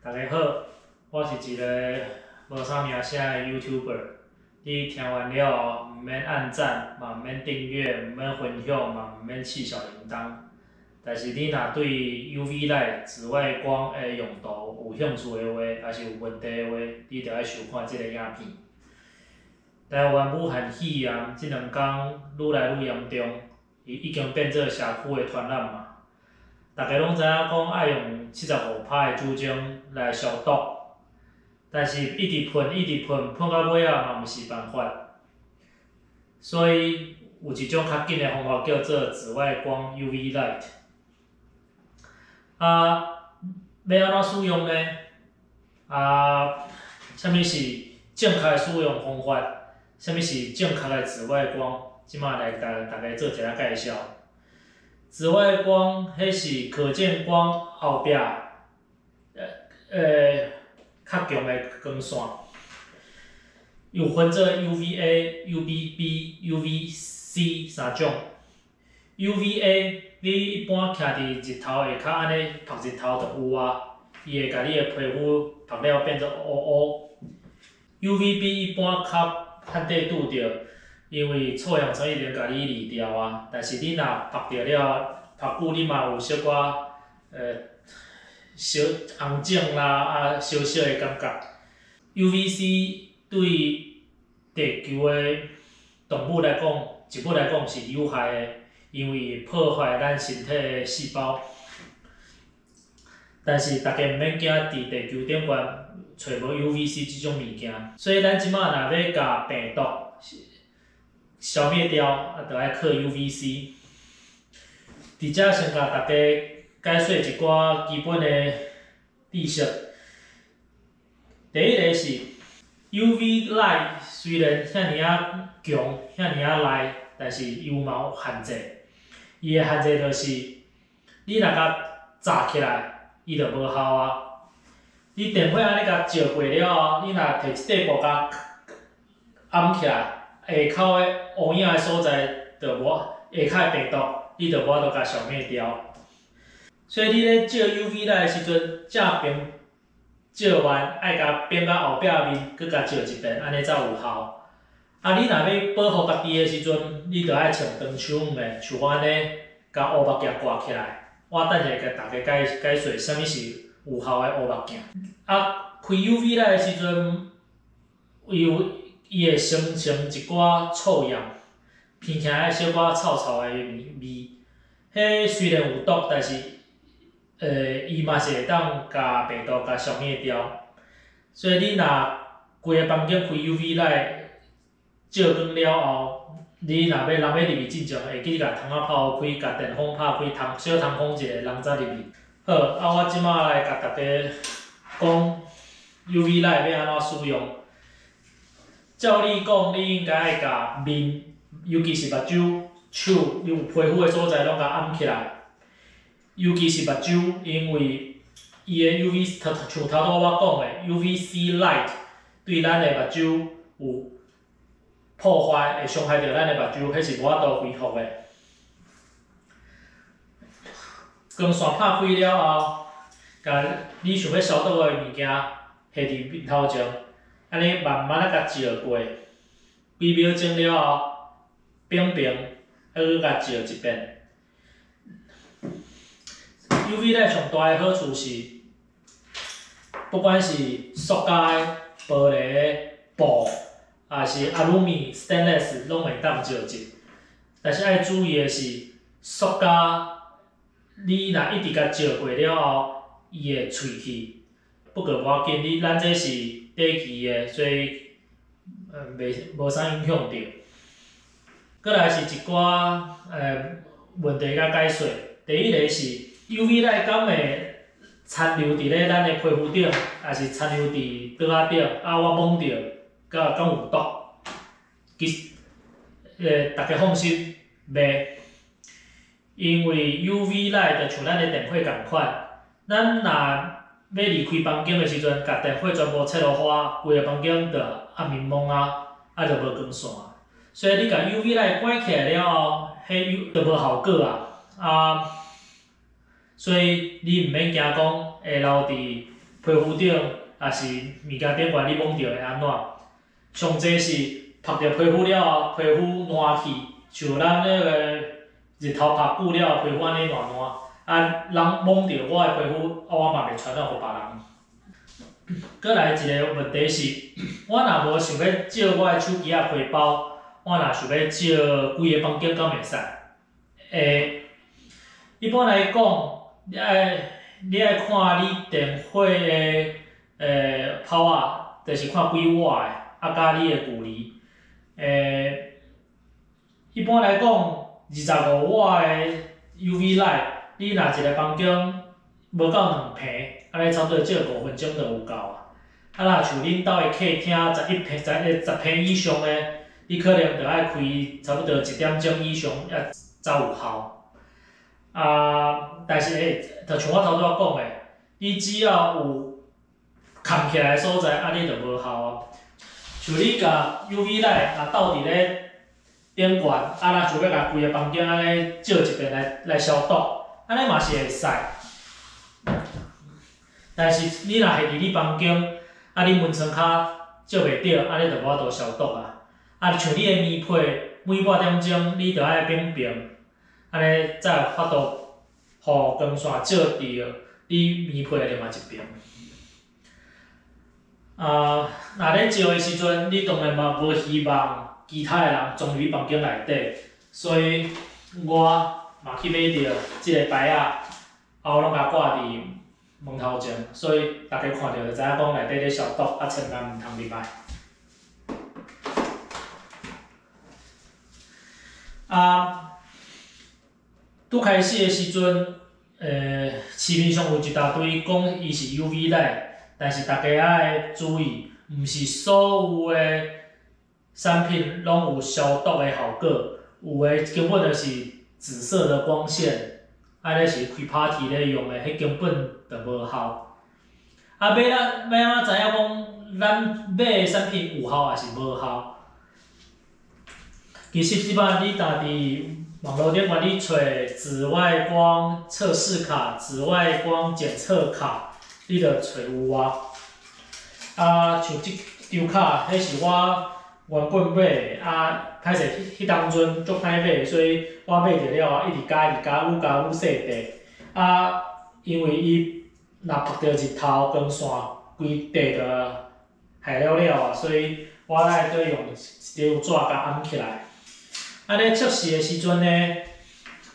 大家好，我是一个無啥名聲的 YouTuber。你聽完了後，毋免按讚，嘛毋免訂閱，毋免分享，嘛毋免試小鈴鐺。但是你若對 UV light 紫外光的用途有興趣的話，抑是有問題的話，你著愛收看這个影片。台灣武漢肺炎這兩工愈來愈嚴重，伊已經變做社區的傳染嘛。逐家攏知影講愛用75%的酒精來消毒，但是一直噴一直噴，噴到尾仔嘛毋是辦法。所以有一種較緊的方法叫做紫外光 UV light。啊，欲按怎使用呢？啊，啥物是正確的使用方法？啥物是正確的紫外光？這馬來共大家做一下介紹。紫外光，彼是可見光後壁，較強的光線，有分做 UVA、UVB、UVC 三種。UVA，你一般徛佇日頭下跤按呢曝日頭就有啊，伊會共你的皮膚曝了變做烏烏。UVB 一般較罕塊拄著，因為臭氧層已經共你濾掉啊。但是你若曝著了，曝久你嘛有小可小紅腫啦，啊燒燒的感覺。UVC 對地球的動物來講、植物來講是有害的，因為會破壞咱身體的細胞。但是大家毋免驚，佇地球頂懸揣無 UVC 這種物件，所以咱這馬若欲共病毒消滅掉，啊，著愛靠 UVC。佇遮先共大家解說一寡基本的知識。第一个是 UV light 雖然遐爾仔強、遐爾仔利，但是伊有嘛有限制。伊的限制就是，你若共紮起來，伊就無效啊。你電火按呢共照過了後，你若提一塊布共掩起來，下跤的烏影的所在就無，下跤的病毒，你就無法度共消滅掉。所以你咧照 UV light 的時陣，正爿照完，愛共反到後壁面，閣共照一遍，按呢才有效。啊，你若欲保護家己的時陣，你著愛穿長袖的，像我按呢，共烏目鏡掛起來。我等下共大家解解說啥物是有效的烏目鏡。啊，開 UV light 的時陣，伊有伊會生成一寡臭氧，聞起來小可臭臭的味味。彼雖然有毒，但是伊嘛是會當共病毒共消滅掉。所以你若規个房間開 UV light 照光了後，你若欲人欲入去進前，會記共窗仔拍予開，共電風拍開，通小通風一下，人才入去。好，啊，我這馬來共大家講 UV light 欲按怎使用。照理講，你應該愛共面，尤其是目睭、手，你有皮膚的所在攏共掩起來。尤其是目睭，因為伊的 UV，像頭拄我講的 UVC light 對咱的目睭有破壞，會傷害著咱的目睭，彼是無法度恢復的。光線拍開了後，共你想欲消毒的物件下佇面頭前，按呢慢慢仔共照過，幾秒鐘了後，反爿，啊閣共照一遍。UV light 上大的好處是，不管是塑膠的、玻璃的、布，抑是阿魯米、stainless，攏會當照著。但是愛注意的是，塑膠你若一直共照過了後，伊會脆去。不過無要緊，你咱這是短期的，所以袂無啥影響著。閣來是一寡問題共解說。第一个是 UV light 敢會殘留佇咧咱的皮膚頂，抑是殘留佇桌仔頂，啊我摸著，敢有毒？其實，大家放心，袂，因為 UV light 就像咱的電火仝款，咱若欲離開房間的時陣，共電火全部切予花，規个房間就暗暝暝啊，啊就無光線。所以你共 UV light 關起來了後，彼就無效果啊。啊，所以你毋免驚講會留佇皮皮膚頂，抑是物件頂懸你摸著會按怎？上濟是曝著皮膚了後，皮膚爛去，像咱彼个日頭曝久了後，皮膚按呢爛爛，啊，人摸著我的皮膚，啊，我嘛袂傳染予別人。閣來一个問題是，我若無想欲照我的手機仔皮包，我若想欲照規个房間敢會使？會，一般來講，你愛看你電火的泡仔，就是看幾瓦的，啊佮你的距離。一般來講，25瓦的 UV light，你若一個房間無夠2坪，按呢差不多照5分鐘就有夠啊。啊，若像恁兜的客廳11坪、10坪以上的，你可能著愛開差不多一點鐘以上，才才有效。啊，但是就像我頭拄仔講的，你只要有崁起來的所在，按呢就無效啊。像你共 UV light 若鬥佇咧頂懸，啊，若想欲共規个房間按呢照一遍來消毒，按呢嘛是會使。但是你若係佇你房間，啊，你門窗跤照袂著，按呢就無法度消毒啊。啊，像你的棉被，每半點鐘你著愛反平，按呢才有法度予光線照佇你棉被的另外一邊。啊，若咧照的時陣，你當然嘛無希望其他的人鑽入你房間內底，所以我嘛去買著這个牌仔，啊，我攏共掛佇門頭前，所以逐家看著就知影講內底咧消毒，啊，千萬毋通入來。啊，拄開始的時陣，市面上有一大堆講伊是 UV light，但是逐家愛注意，毋是所有的產品攏有消毒的效果，有的根本就是紫色的光線，啊，彼是開 party 咧用的，彼根本就無效。啊，欲咱欲按怎知影講咱買的產品有效抑是無效？其實這擺你若佇網路頂懸你揣紫外光測試卡、紫外光檢測卡，你就揣有啊。啊，像這張卡，彼是我原本買的，啊，歹勢彼當陣足歹買，所以我買著了後，一直加，一直加，愈加愈細塊。啊，因為伊若曝著日頭光線，規塊就害了了啊，所以我愛閣用一張紙共掩起來。啊，咧測試的時陣呢，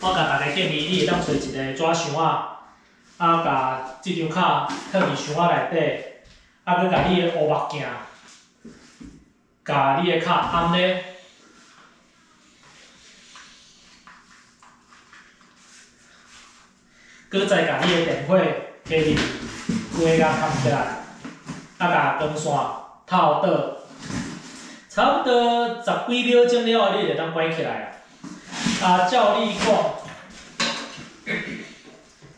我共大家建議，你會當揣一个紙箱仔，啊，共這張卡囥佇箱仔內底，啊，閣共你的烏目鏡，共你的卡掩咧，閣再共你的電火加入去，規个共崁起來，啊，共光線透倒。差不多十幾秒鐘了後，你就會當關起來啊。啊，照理講，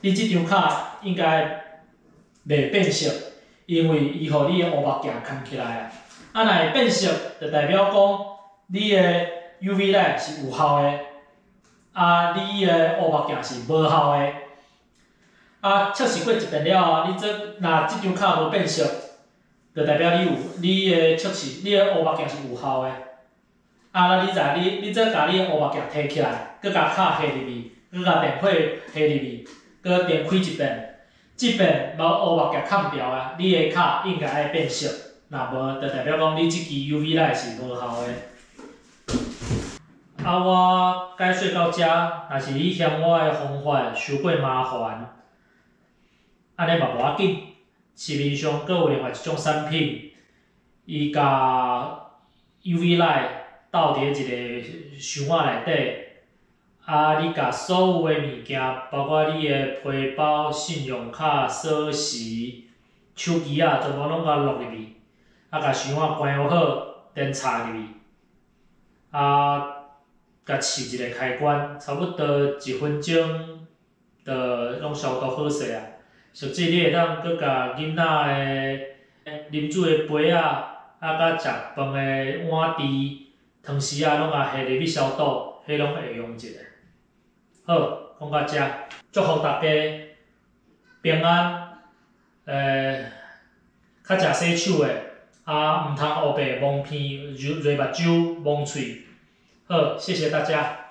你這張卡應該袂變色，因為伊予你的烏目鏡崁起來啊。啊，若會變色，就代表講你的 UV light 是有效的，啊，你的烏目鏡是無效的。啊，測試過一遍了後，你這若這張卡無變色，就代表你有你的測試，你的烏目鏡是有效的。啊，你在你你再共你的烏目鏡提起來，閣共卡下入去，閣共電火下入去，閣電開一遍，這遍無烏目鏡崁著啊，你的卡應該愛變色，若無就代表講你這支 UV light 是無效的。啊，我解說到遮，若是你嫌我的方法傷過麻煩，按呢嘛無要緊。市面上閣有另外一種產品，伊共 UV light 鬥佇一个箱仔內底，啊，你共所有的物件，包括你的皮包、信用卡、鎖匙、手機仔，全部攏共落入去，啊，共箱仔關好，電插入去，啊，共試一个開關，差不多一分鐘就攏消毒好勢啊。甚至你會當閣共囡仔的啉水的杯仔，啊，佮食飯的碗匙、湯匙仔，攏共下入去消毒，彼攏會用一下。好，講到遮，祝福大家平安，較食洗手的，啊，毋通烏白蒙鼻、潤目睭、蒙喙。好，謝謝大家。